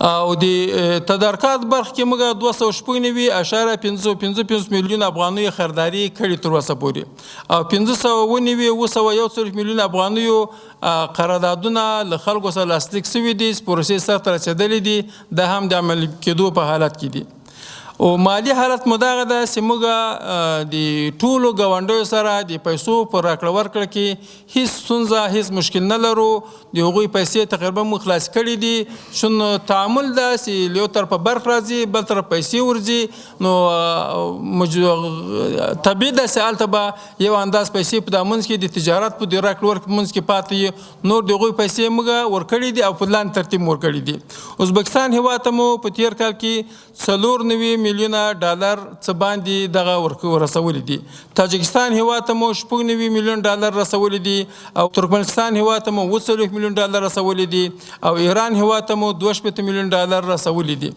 او د تدارکات برخه کې موږ 296.55 میلیون افغانیو خریداري کړې تر اوسه پورې، او 590، 741 میلیون افغانیو قراردادونه له خلکو سره لاسلیک شوي دي، پروسې سرته رسېدلې دي، دا هم د عملي کېدو په حالت کې دي. او مالي حالت مو دغه ده چې موږ د ټولو ګاونډیو سره د پیسو په راکړه ورکړه کې هیڅ ستونزه، هیڅ مشکل نه لرو. د هغوی پیسې تقریبا موږ خلاص کړي دي، چون تعامل ده چې یو طرف برق راځي، بل طرف پیسې ورځي، نو طبیعي ده چې هلته به یو انداز پیسې په دا منځ کې د تجارت په د راکړې ورکړې منځ کې پاتې وي. نور د هغوی پیسې موږ ورکړي دي او په لاندې ترتیب مو ورکړي دي. ازبکستان هېواد ته مو په تېر کال کې 94 میلیونه ډالر څه باندې دغه رسولي دي. تاجکستان هېواد ته مو 96 میلیون ډالر رسولي دي، او ترکمنستان هېواد ته مو 47 میلیون ډالر رسولي دي، او ایران هېواد ته مو 62 میلیون ډالر رسولي دي.